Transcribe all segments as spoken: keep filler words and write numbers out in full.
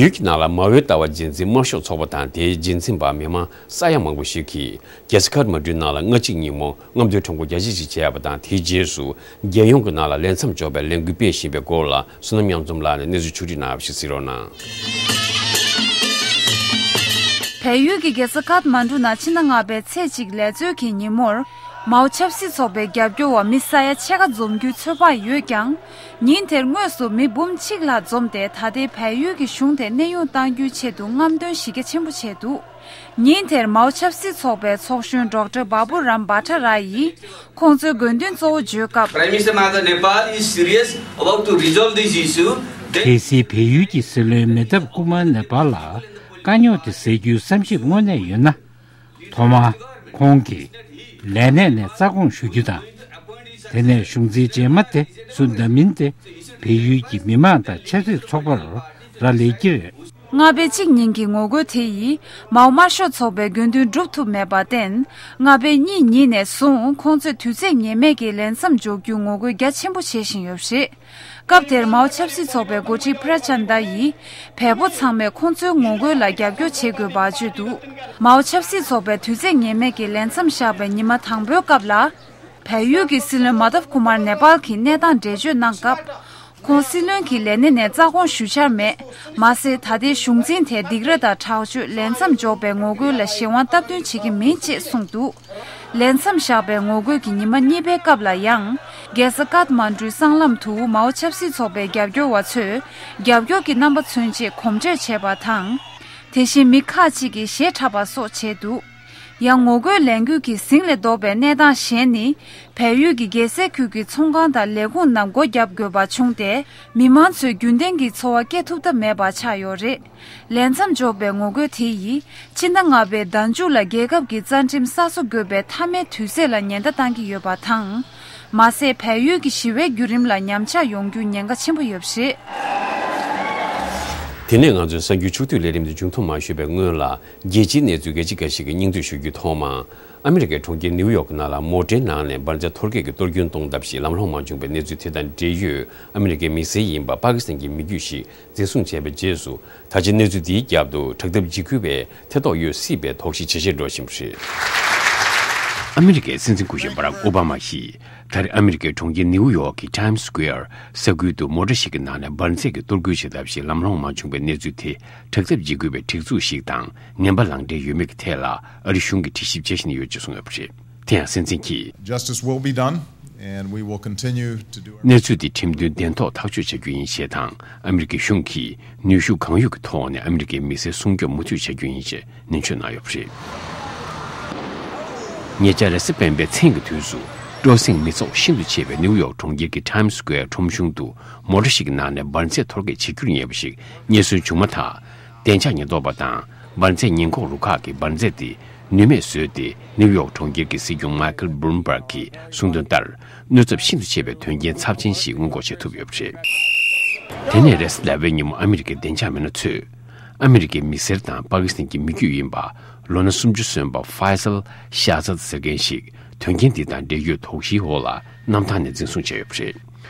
ཡུལ་གྱི་ནང་ལ་མའོའི་ལྟ་བ་རྒྱུན་འཛིན་དམར་ཤོག་ཚོགས་པ་དང་དེའི་རྒྱུན་འཛིན་པ་མི་མང་ས་ཡ་མང་པོ་ཞིག་གིས་རྒྱལ་ས་ཁཱཐ་མན་ཌུའི་ནང་ལ་ལྔ་གཅིག་ཉིན་མོ་རྔམ་སྟོན་ཁྲོམ་སྐོར་རྒྱ་ཆེ་ཞིག་བྱས་པ་དང་། དེའི་རྗེས་སུ་རྒྱལ་ཡོངས་ཀྱི་ནང་ལ་ལས་མཚམས་འཇོག་པའི་ལས་འགུལ་སྤེལ་བཞིན་པའི་སྐོར་ལ་བསོད་ནམས་མཉམ་འཛོམས་ལགས་ནས་གནས་ཚུལ་ཕྱོགས་སྒྲིག་གནང་བ་ཞིག་གཟིགས་རོགས་གནང་། བལ་ཡུལ་གྱི་རྒྱལ་ས་ཁཱཐ་མན་ཌུ་ནང་ཕྱི་ཟླ་ལྔ་པའི་ཚེས་གཅིག་ལས་འཛོལ་གྱི་ཉིན་མོར། མའོ་ཆབ་སྲིད་ཚོགས་པའི་རྒྱབ་སྐྱོར་བ་མི་ས་ཡ་ཕྱེད་ཀ་འཛོམས་རྒྱུའི་ཚོད་དཔག་ཡོད་ཀྱང་། ཉིན་དེར་དངོས་སུ་མི་འབུམ་གཅིག་ལྷག་འཛོམས་ཏེ། ད་ལྟའི་བལ་ཡུལ་གྱི་གཞུང་དེ་གནས་དབྱུང་གཏང་རྒྱུའི་ཆེད་དུ་རྔམ་སྟོན་གཞི་རྒྱ་ཆེན་པོ་བྱས་འདུག་ཉིན་དེར་མའོ་ཆབ་སྲིད་ཚོགས་པའི་ཚོགས་གཞོན་ཌོག་ཊར་བྷ་བུ་རམ་བྷ་ཊ་ར་ཡིས་ཁོང་ཚོའི་དགོས་འདུན་གཙོ་བོ་བརྗོད་སྐབས། Prime Minister Mahathir Nepal is serious about to resolve this issue, then གལ་སྲིད་བལ་ཡུལ་གྱི་སྲིད་བློན་མེ་ཐབ་ཀུ་མར་ནེ་པཱལ་ལ་དཀའ་རྙོག་དེ་སེལ་རྒྱུའི་བསམ་ཞིབ་དངོས་གནས་ཡོད་ན། ཐོག་མར་ཁོང་གིས་ལས་གནས་ནས་རྩ་དགོངས་ཞུ་རྒྱུ་དང་། དེ་ནས་གཞུང་འཛིན་རྗེས་མ་དེ་སུ་འདེམས་མིན་དེ་བལ་ཡུལ་གྱི་མི་མང་དང་ཆབ་སྲིད་ཚོགས་པར་རག་ལས་ཀྱི་རེད། ལྔ་པའི་གཅིག་ཉིན་གྱི་ངོ་རྒོལ་དེ་ཡིས་མའོ་དམར་ཤོག་ཚོགས་པའི་དགོས་འདུན་འགྲུབ་ཐུབ་མེད་པར་བརྟེན། ལྔ་པའི་གཉིས་ཉིན་ནས་བཟུང་ཁོང་ཚོས་དུས་ཚོད་ངེས་མེད་ཀྱི་ལས་མཚམས་འཇོག་རྒྱུའི་ངོ་རྒོལ་རྒྱ་ཆེན་པོ་བྱེད་བཞིན་ཡོད་པ་རེད། སྐབས་དེར་མའོ་ཆབ་སྲིད་ཚོགས་པའི་འགོ་ཁྲིད་པྲ་ཅན་ཏཱ་ཡིས་བལ་པོ་ཚང་མས་ཁོང་ཚོའི་ངོ་རྒོལ་ལ་རྒྱབ་སྐྱོར་བྱེད་དགོས་པ་བརྗོད་འདུག་མའོ་ཆབ་སྲིད་ཚོགས་པའི་དུས་ཚོད་ངེས་མེད་ཀྱི་ལས་མཚམས་བཞག་པའི་ཉི་མ་དང་པོའི་སྐབས་ལ། བལ་ཡུལ་གྱི་སྲིད་བློན་མ་དབ་ཀུ་མར་ནེ་པཱལ་གྱི་གནས་སྟངས་འགྲེལ་བརྗོད་གནང་སྐབས། ཁོང་སྲིད་བློན་གྱི་ལས་གནས་ནས་རྩ་དགོངས་ཞུ་འཆར་མེད། མ་ཟད་ད་ལྟའི་གཞུང་འཛིན་དེ་སྡིགས་ར་དང་དྲག་སྤྱོད་ལས་མཚམས་འཇོག་པའི་ངོ་རྒོལ་ལ་གཞན་དབང་སྟབས་བསྟུན་བྱེད་ཀྱི་མིན་ཅེས་གསུངས་འདུག་ལས་མཚམས་བཞག་པའི་ངོ་རྒོལ་གྱི་ཉི་མ་གཉིས་པའི་སྐབས་ལ་ཡང་། རྒྱལ་ས་ཀཐ་མན་ཌུའི་སྲང་ལམ་དུ་མའོ་ཆབ་སྲིད་ཚོགས་པའི་རྒྱབ་སྐྱོར་བ་ཚོས་རྒྱབ་སྐྱོར་གྱི་རྣམ་པ་མཚོན་ཆེད་གོམ་བགྲོད་བྱས་པ་དང་། དེ་བཞིན་མི་ཁག་ཅིག་གིས་གཞས་འཁྲབ་པ་སོགས་བྱས་འདུག་ཡང་ངོ་རྒོལ་ལས་འགུལ་གྱི་ཟིང་ལས་ལྡོག་པའི་གནས་སྟངས་གཞན་ནི། བལ་ཡུལ་གྱི་རྒྱལ་སའི་ཁུལ་གྱི་ཚོང་ཁང་དང་ལས་ཁུངས་རྣམས་སྒོ་བརྒྱབ་དགོས་པ་བྱུང་སྟེ། མི་མང་ཚོས་རྒྱུན་ལྡན་གྱི་འཚོ་བ་སྐྱེལ་ཐུབ་ཐབས་མེད་པ་ཆགས་ཡོད་རེད། ལས་མཚམས་འཇོག་པའི་ངོ་རྒོལ་དེ་ཡིས་ཕྱི་ཟླ་ལྔ་པའི་ཟླ་མཇུག་ལ་རྒྱལ་ཁབ་ཀྱི་རྩ་ཁྲིམས་གསར་བཟོ་དགོས་པའི་མཐའ་མའི་དུས་ཚོད་ལ་ཉེན་བརྡ་བཏང་གི་ཡོད་པ་དང་། མ་ཟད་བལ་ཡུལ་གྱི་ཞི་བའི་བརྒྱུད་རིམ་ལ་ཉམས་ཆག་ཡོང་རྒྱུའི་ཉེན་ཁ་ཆེན་པོ་ཡོད་པ་རེད། དེ་ནས་ང་ཚོའི་གསར་འགྱུར་ཕྱོགས་བསྡུས་ལས་རིམ་འདི་མཇུག་བསྡོམས་མ་ཞུས་པའི་སྔོན་ལ། རྒྱལ་སྤྱིའི་གནས་ཚུལ་འགའ་ཅིག་འགའ་ཞིག་གི་སྙིང་བསྡུས་ཞུ་རྒྱུའི་ཐོག་མར། ཨ་མི་རི་ཀའི་གྲོང་ཁྱེར་ནིའུ་ཡོག་གི་ནང་ལ་མོ་ཊའི་ནང་ནས་འབར་རྫས་འཐོར་སྐད་ཀྱི་གཏོར་སྐྱོན་གཏོང་ཐབས་ཤིག་ལམ་ལྷོང་མ་བྱུང་བའི་གནས་ཚུལ་དེ་དང་འབྲེལ་ཡོད་ཨ་མི་རི་ཀའི་མི་སེར་ཡིན་པ་པ་ཀི་སི་ཐན་གྱི་མི་རྒྱུད་ཞིག་འཛིན་བཟུང་བྱས་པའི་རྗེས་སུ། ད་ཆ་གནས་ཚུལ་འདིའི་རྒྱབ་ཏུ་དྲག་འཐབ་འཇིགས་སྐུལ་བས་ཐེ་གཏོགས་ཡོད་སྲིད་པའི་དོགས་གཞི་ཇེ་ཆེར་འགྲོ་བཞིན་པ་རེད། ཨ་མི་རི་ཀའི་སྲིད་འཛིན་སྐུ་ཞབས་བྷ་རག་ཨོ་བྷ་མ་ཡིས་ད་རེས་ཨ་མི་རི་ཀའི་གྲོང་ཁྱེར་ནིའུ་ཡོག་གི་Times Square་ས་ཁུལ་དུ་མོ་ཊ་ཞིག་གི་ནང་ནས་འབར་རྫས་ཀྱི་གཏོར་རྒོལ་བྱེད་ཐབས་ཤིག་ལམ་ལྷོང་མ་བྱུང་བའི་གནས་ཚུལ་དེ། དྲག་འཐབ་འཇིགས་སྐུལ་བའི་སྒྲིག་འཛུགས་ཤིག་དང་ངན་པ་ལངས་འབྲེལ་ཡོད་མེད་ཀྱི་ཐད་ལ་ཨ་རི་གཞུང་གིས་དྲི་ཞིབ་བྱེད་བཞིན་ཡོད་ཅེས་གསུངས་ཡོད་པ་རེད། དེ་ཡང་སྲིད་འཛིན་གྱིས། Justice will be done, and we will continue to do our གནས་ཚུལ་འདི་ཁྲིམས་མཐུན་བདེན་ཐོག་ཐག་གཅོད་བྱ་རྒྱུ་ཡིན་ཞེས་དང་། ཨ་མི་རི་ཀའི་གཞུང་གིས་ནུས་ཤུགས་གང་ཡོད་ཀྱི་ཐོག་ནས་ཨ་མི་རི་ཀའི་མི་སེར་སྲུང་སྐྱོབ་མུ་མཐུད་བྱ་རྒྱུ་ཡིན་ཞེས་ནན་བརྗོད་གནང་ཡོད་པ་རེད། ཉེ་ཆར་རེས་གཟའ་སྤེན་པའི་མཚན་གྱི་དུས་སུ། སྤྲོ་གསེང་མི་ཚོགས་ཤིན་ཏུ་ཆེ་བའི་ནིའུ་ཡོག་གྲོང་ཁྱེར་གྱི་Times Square་ཁྲོམ་གཞུང་དུ་མོ་ཊ་ཞིག་གི་ནང་ནས་འབར་རྫས་འཐོར་སྐད་བྱེད་འགྱུར་ཉེ་བ་ཞིག་རྙེད་སོན་བྱུང་མ་ཐག་བདེ་འཇགས་ཉེན་རྟོག་པ་དང་འབར་རྫས་ཉེན་འགོག་རུ་ཁག་གིས་འབར་རྫས་དེ་ནུས་མེད་བཟོས་ཏེ། ནིའུ་ཡོག་གྲོང་ཁྱེར་གྱི་སྲིད་སྐྱོང་Michael Bloomberg་གྱིས་གསུངས་དོན་ལྟར། གནོད་ཚབས་ཤིན་ཏུ་ཆེ་བའི་དོན་རྐྱེན་ཚབས་ཆེན་ཞིག་སྔོན་འགོག་བྱེད་ཐུབ་ཡོད་པ་རེད། དེ་ནས་རེས་གཟའ་ཟླ་བའི་ཉིན་མོ་ཨ་མི་རི་ཀའི་བདེ་འཇགས་མི་སྣ་ཚོས། ཨ་མི་རི་ཀའི་མི་སེར་དང་པ་ཀི་སི་ཐན་གྱི་མི་རྒྱུད་ཡིན་པ། ལོ་ན་སུམ་ཅུ་སོན་པ་Faisal Shahzad་ཟེར་མཁན་ཞིག་དོན་རྐྱེན་འདི་དང་འབྲེལ་ཡོད་དོགས་གཞིའི་འོག་ལ་གནམ་ཐང་ནས་འཛིན་བཟུང་བྱས་ཡོད་པ་རེད།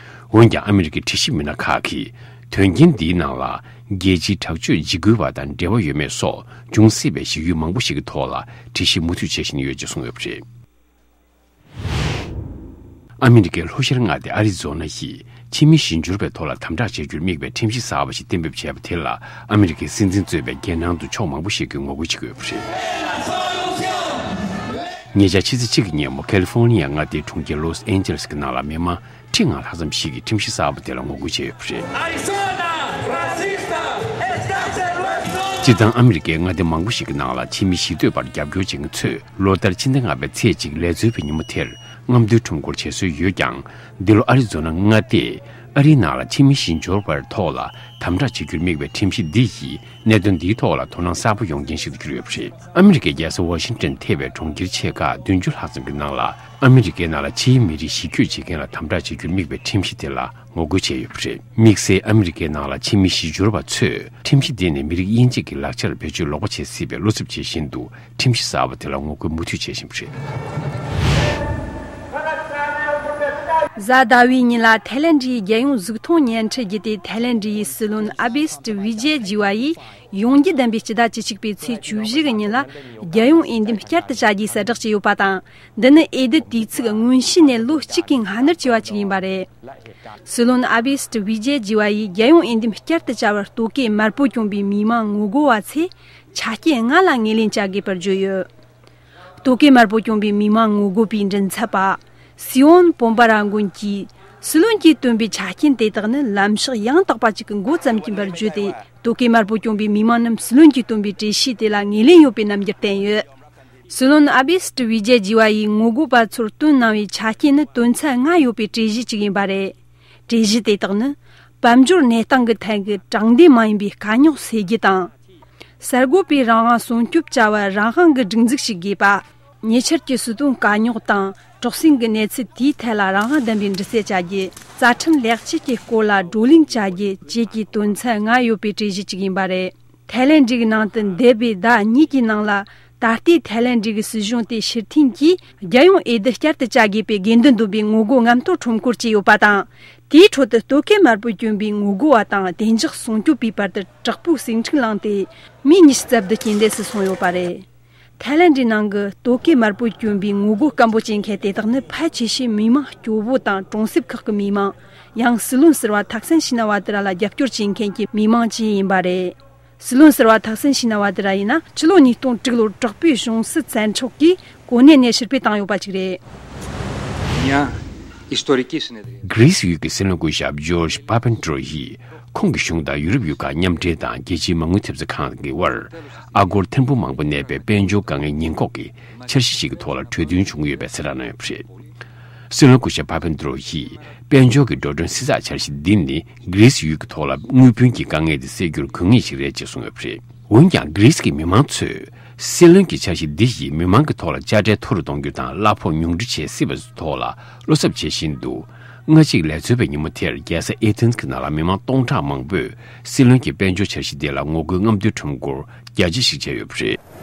འོན་ཀྱང་ཨ་མི་རི་ཀའི་དྲི་ཞིབ་མི་སྣ་ཁག་གིས། དོན་རྐྱེན་འདིའི་ནང་ལ་རྒྱལ་སྤྱིའི་དྲག་སྤྱོད་འཇིགས་སྐུལ་བ་དང་འབྲེལ་བ་ཡོད་མེད་སོགས་འབྱུང་སྲིད་པའི་གཞི་ཡུལ་མང་པོ་ཞིག་གི་ཐོག་ལ་དྲི་ཞིབ་མུ་མཐུད་བྱེད་བཞིན་ཡོད་ཅེས་གསུངས་ཡོད་པ་རེད། ཨ་མི་རི་ཀའི་ལྷོ་ཤར་མངའ་སྡེ་ཨ་རི་ཛོ་ན་ཡིས་ཕྱི་མི་གཞི་འབྱོར་པའི་ཐོག་ལ་དམ་དྲག་བྱ་རྒྱུར་དམིགས་པའི་ཁྲིམས་གཞི་གསར་པ་ཞིག་གཏན་འབེབས་བྱས་པ་དེ་ལ་ཨ་མི་རི་ཀའི་སྲིད་འཛིན་གཙོས་པའི་རྒྱལ་ནང་དུ་ཕྱོགས་མང་པོ་ཞིག་གིས་ངོ་རྒོལ་བྱེད་ཀྱི་ཡོད་པ་རེད། ཉེ་ཆར་ཕྱི་ཚེས་གཅིག་གི་ཉིན་མོ་ཁ་ལི་ཧྥོ་ལི་ཡ་མངའ་སྡེའི་གྲོང་ཁྱེར་ལོས་ཨན་ཇེ་ལེས་ཀྱི་ནང་ལ་མི་མང་ཁྲི་ལྔ་ལྷག་ཙམ་ཞིག་གིས་ཁྲིམས་གཞི་གསར་པ་དེ་ལ་ངོ་རྒོལ་བྱས་ཡོད་པ་རེད། སྤྱིར་བཏང་ཨ་མི་རི་ཀའི་མངའ་སྡེ་མང་པོ་ཞིག་གི་ནང་ལ་ཕྱི་མི་གཞིས་སྡོད་པར་རྒྱབ་སྐྱོར་བྱེད་མཁན་ཚོས་ལོ་ལྟར་ཕྱི་ཟླ་ལྔ་པའི་ཚེས་གཅིག་ལས་འཛོལ་བའི་ཉིན་མོ་དེར་རྔམ་སྟོན་ཁྲོམ་སྐོར་བྱེད་སྲོལ་ཡོད་ཀྱང་། འདི་ལོ་ཨ་རི་ཛོ་ན་མངའ་སྡེས་ཨ་རིའི་ནང་ལ་ཕྱི་མི་གཞི་འབྱོར་པའི་ཐོག་ལ་དམ་དྲག་བྱེད་རྒྱུར་དམིགས་པའི་ཁྲིམས་གཞི་འདི་ཡིས་གནད་དོན་འདིའི་ཐོག་ལ་དོ་སྣང་གསར་པ་ཡོང་རྐྱེན་ཞིག་ཏུ་གྱུར་ཡོད་པ་རེད། ཨ་མི་རི་ཀའི་རྒྱལ་ས་ཝ་ཤིང་ཏོན་ཐེ་བའི་གྲོང་ཁྱེར་ཆེ་ཁག་བདུན་ཅུ་ལྷག་ཙམ་གྱི་ནང་ལ། ཨ་མི་རི་ཀའི་ནང་ལ་ཕྱིའི་མི་རིགས་གཞིས་བསྐྱོད་བྱེད་མཁན་ལ་དམ་དྲག་བྱེད་རྒྱུར་དམིགས་པའི་ཁྲིམས་གཞི་དེ་ལ་ངོ་རྒོལ་བྱས་ཡོད་པ་རེད། དམིགས་བསལ་ཨ་མི་རི་ཀའི་ནང་ལ་ཕྱི་མི་གཞིས་འབྱོར་བ་ཚོས་ཁྲིམས་གཞི་འདི་ནས་མི་རིགས་དབྱེ་འབྱེད་ཀྱི་ལག་ཆར་བེད་སྤྱོད་ལོག་པ་བྱེད་སྲིད་པའི་བློ་འཚབ་བྱེད་བཞིན་དུ། ཁྲིམས་གཞི་གསར་པ་དེ་ལ་ངོ་རྒོལ་མུ་མཐུད་བྱེད་བཞིན་པ་རེད། གཟའ་ཟླ་བའི་ཉིན་ལ་ཐའི་ལེན་ཌི་ཡི་རྒྱལ་ཡོངས་གཟུགས་མཐོང་བརྙན་འཕྲིན་བརྒྱུད་དེ། ཐའི་ལེན་ཌི་ཡི་སྲིད་བློན་ཨ་བི་སི་ཏི་བི་ཇེ་ཇི་ཝ་ཡིས་ཡོང་རྒྱུ་བདམས་པའི་སྤྱི་ཟླ་བཅུ་གཅིག་པའི་ཚེས་བཅུ་བཞི་གི་ཉིན་ལ་རྒྱལ་ཡོངས་འོས་འདེམས་བསྐྱར་དུ་བྱ་རྒྱུའི་གསལ་བསྒྲགས་བྱས་ཡོད་པ་དང་། འདི་ནི་འོས་བསྡུ་དུས་ཚིགས་སྔོན་ཤོས་ནས་ལོ་གཅིག་གི་སྔ་སྣུར་བྱས་པ་ཅིག་ཡིན་པ་རེད། སྲིད་བློན་ཨ་བི་སི་ཏི་བི་ཇེ་ཇི་ཝ་ཡིས་རྒྱལ་ཡོངས་འོས་འདེམས་བསྐྱར་དུ་བྱ་བར་ལྟོ་གོས་དམར་པོ་གྱོན་པའི་མི་མང་ངོ་རྒོལ་བ་ཚོས་ཆ་རྐྱེན་ལྔ་ལ་ངོས་ལེན་བྱ་དགོས་པར་བརྗོད་ཡོད། ལྟོ་གོས་དམར་པོ་གྱོན་པའི་མི་མང་ངོ་རྒོལ་པའི་མགྲིན་ཚབ་པ་སི་ཡོན་པོམ་པ་ར་མགོན་གྱིས། སྲིད་བློན་གྱིས་བཏོན་པའི་ཆ་རྐྱེན་དེ་དག་ནི་ལམ་ཕྱོགས་ཡང་དག་པ་ཞིག་གི་འགོ་བརྩམས་ཀྱིན་པར་བརྗོད་དེ། ལྟོ་གོས་དམར་པོ་གྱོན་པའི་མི་མང་རྣམས་སྲིད་བློན་གྱིས་བཏོན་པའི་གྲོས་གཞི་དེ་ལ་ངོས་ལེན་ཡོད་པའི་རྣམ་འགྱུར་བསྟན་ཡོད། སྲིད་བློན་ཨ་བི་སི་ཏི་བི་ཇེ་ཇི་ཝ་ཡིས་ངོ་རྒོལ་པ་ཚོར་བཏོན་གནང་བའི་ཆ་རྐྱེན་ནི་དོན་ཚན་ལྔ་ཡོད་པའི་གྲོས་གཞི་ཅིག་ཡིན་པ་རེད། གྲོས་གཞི་དེ་དག་ནི། དཔལ་འབྱོར་གནས་སྟངས་ཀྱི་ཐད་ཀྱི་དྲང་བདེན་མ་ཡིན་པའི་དཀའ་རྙོག་སེལ་རྒྱུ་དང་། གསར་འགོད་པས་རང་དབང་སྲུང་སྐྱོབ་བྱ་བར་རང་དབང་གི་སྒྲིག་འཛུགས་ཤིག་དགོས་པ། ཉེ་ཆར་གྱི་སྲིད་དོན་དཀའ་རྙོག་དང་དྲག་ཟིང་གི་གནས་ཚུལ་དེའི་ཐད་ལ་རང་དབང་ལྡན་པའི་འདྲི་རྩད་བྱ་རྒྱུ། རྩ་ཁྲིམས་ལེགས་བཅོས་ཀྱི་སྐོར་ལ་བགྲོ་གླེང་བྱ་རྒྱུ་བཅས་ཀྱི་དོན་ཚན་ལྔ་ཡོད་པའི་གྲོས་གཞི་གཅིག་ཡིན་པ་རེད། ཐའི་ལེན་ཌི་ཡི་ནང་དུ་འདས་པའི་ཟླ་གཉིས་ཀྱི་ནང་ལ། ད་ལྟའི་ཐའི་ལེན་ཌི་གི་སྲིད་གཞུང་དེ་ཕྱིར་འཐེན་གྱིས་རྒྱལ་ཡོངས་འོས་བསྡུ་བསྐྱར་དུ་བྱ་དགོས་པའི་དགོས་འདུན་འདོན་པའི་ངོ་རྒོལ་རྔམ་སྟོན་ཁྲོམ་སྐོར་བྱས་ཡོད་པ་དང་། དེའི་ཁྲོད་དུ་ལྟོ་གོས་དམར་པོ་གྱོན་པའི་ངོ་རྒོལ་བ་དང་བདེ་འཇགས་སྲུང་སྐྱོབ་པའི་བར་དུ་དྲག་པོའི་ཟིང་འཁྲུག་བསླངས་ཏེ། མི་ཉི་ཤུ་རྩ་བདུན་རྐྱེན་འདས་སུ་སོང་ཡོད་པ་རེད། ཐའི་ལེན་ཌི་ནང་གི་ལྟོ་གོས་དམར་པོ་གྱོན་པའི་ངོ་རྒོལ་སྐམ་པོ་བྱེད་མཁན་དེ་དག་ནི་ཕལ་ཆེ་ཤོས་མི་མང་སྐྱོ་བོ་དང་གྲོང་གསེབ་ཁག་གི་མི་མང་། ཡང་སྲིད་བློན་ཟུར་པ་ཐག་སན་ཤི་ན་ཝ་ཏི་ར་ལ་རྒྱབ་སྐྱོར་བྱེད་མཁན་གྱི་མི་མང་བཅས་ཡིན་པ་རེད། སྲིད་བློན་ཟུར་པ་ཐག་སན་ཤི་ན་ཝ་ཏི་ར་ཡིན་ན། ཕྱི་ལོ་ཉིས་སྟོང་དྲུག་ལོར་དྲག་པོའི་གཞུང་སྲིད་བཙན་འཕྲོག་གིས་གོ་གནས་ནས་ཕྱིར་འབུད་བཏང་ཡོད་པ་ཅིག་རེད། Μια ιστορική συνεδρία. གྷི་རི་སི་ཡུལ་གྱི་སྲིད་བློན་སྐུ་ཞབས་ཇོརྗ་པ་པན་ཏྲོ་ཡིས་ཁོང་གི་གཞུང་དང་ཡུ་རོབ་ཡུལ་ཁག་མཉམ་འབྲེལ་དང་རྒྱལ་སྤྱིའི་མ་དངུལ་ཐེབས་རྩ་ཁང་གི་དབར། ཨ་སྒོར་ཐེར་འབུམ་མང་པོ་གནས་པའི་དཔལ་འབྱོར་དཀའ་ངལ་ཉེན་འགོག་གི་འཆར་གཞི་ཞིག་གི་ཐོག་ལ་གྲོས་མཐུན་བྱུང་ཡོད་པའི་གསལ་བསྒྲགས་གནང་ཡོད་པ་རེད། སྲིད་བློན་སྐུ་ཞབས་པ་པན་ཏྲོ་ཡིས་དཔལ་འབྱོར་གྱི་འགྲོ་གྲོན་བསྲི་ཚགས་འཆར་གཞི་འདི་ནི་གྷི་རི་སི་ཡུལ་གྱི་ཐོག་ལ་དངུལ་བུན་གྱི་དཀའ་ངལ་དེ་སེལ་རྒྱུར་དགོས་ངེས་ཤིག་རེད་ཅེས་གསུངས་ཡོད་པ་རེད། འོན་ཀྱང་གྷི་རི་སི་གི་མི་མང་ཚོས་སྲིད་བློན་གྱི་འཆར་གཞི་འདི་ཡིས་མི་མང་གི་ཐོག་ལ་དཔྱ་ཁྲལ་མཐོ་རུ་གཏོང་རྒྱུ་དང་གླ་ཕོགས་ཉུང་འཕྲི་བྱེད་སྲིད་པའི་ཐོག་ལ་བློ་འཚབ་བྱེད་བཞིན་འདུག། ལྔ་གཅིག་ལས་ཚོགས་པའི་ཉིན་མོ་དེར་རྒྱལ་ས་ཨེ་ཐེན་གྱི་ནང་ལ་མི་མང་སྟོང་ཕྲག་མང་པོས་སྲིད་བློན་གྱི་དཔལ་འབྱོར་འཆར་གཞི་འདི་ལ་ངོ་རྒོལ་རྔམ་སྟོན་ཁྲོམ་སྐོར་རྒྱ་ཆེ་ཞིག་བྱས་ཡོད་པ་རེད།